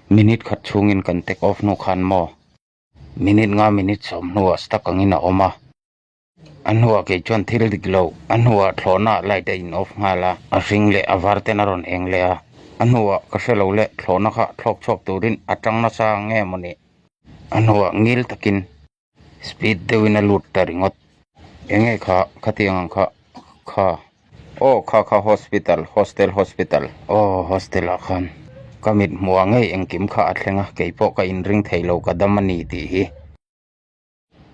Minute khat chhungin kan take off hnu khan maw? Minute nga minute sawm hnuah stuck angin a awm a. A hnuah kei chuan thil dik lo, a hnuah thlawhnaah light a in off nghal a, a hring leh a var ten a rawn eng leh a. A hnuah ka hre lo le, thlawhna kha thlawk chhuak turin a tang nasa nge maw ni? A hnuah ngil takin speed deuhin a lut ta ringawt. Enge kha khatiang ang kha kha? Aw kha kha hospital, hostel hospital. Aw hostel ah khan ka mit hmuh ah ngei engkim kha a thleng a, keipawh ka inring thei lo ka dam a ni tih hi.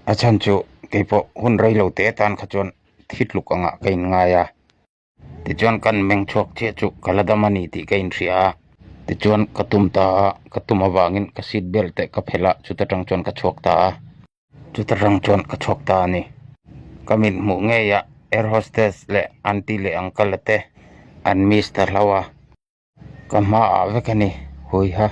A chhan chu keipawh hun rei lo te atan kha chuan thi tluk angah ka inngai a. Tichuan kan meng chhuak chiah chu ka la dam a ni tih ka inhria a. Tichuan ka tum ta a, ka tum avangin ka seat belt te ka phelh a, chuta tang chuan ka chhuak ta a. Chuta tang chuan ka chhuak ta a ni. Ka mit hmuh ngei a, air hostess leh aunty leh uncle te an miss ta hlauh a. Ka hmaah vek a ni, huiha.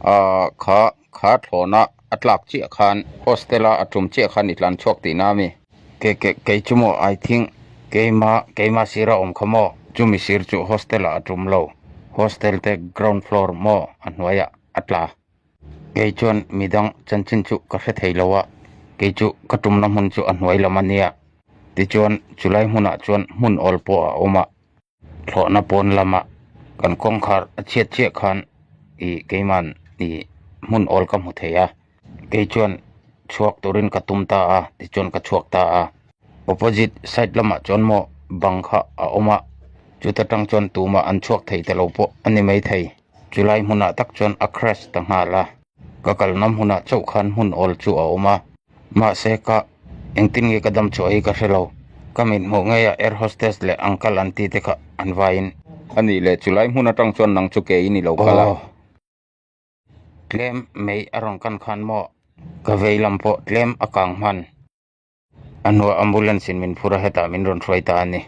Ahh kha kha thlawhna a tlak chiah khan hostel a a tum chiah khan i tlan chhuak tihna a mi? Ke ke kei chu maw I think keima keima sir a awm kha maw? Chumi sir chu hostel ah a tum lo hostel te ground floor maw a hnuaiah a tla. Kei chuan midang chanchin chu ka hre thei lo a kei chu ka tumna hmun chu a hnuai lam a nia tichuan chulai hmunah chuan hmun awl pawh a awm a. Thlawhna pawn lama kan kawngkhar a chhiat chiah khan ih keiman ih hmun awl ka hmu thei a kei chuan chhuak turin ka tum ta a tichuan ka chhuak ta a opposite side lamah chuan maw bang kha a awm a chuta tang chuan tumah an chhuak thei ta lo pawh a ni maithei chulai hmunah tak chuan a crash ta nghal a ka kalna hmunah chauh khan hmun awl chu a awm a. Mahse ka engtin nge ka dam chhuah hi ka hre lo. Ka mit hmuh ngei a air hostess leh uncle an tih te kha an vaiin. A nih leh chulai hmun atang chuan nang chu ke i ni lo kal a. Aw. Tlem mei a rawn kan khan maw? Ka vei lam pawh tlem a kang hman. A hnuah ambulance in min phur a hetah min rawn hruai ta a ni.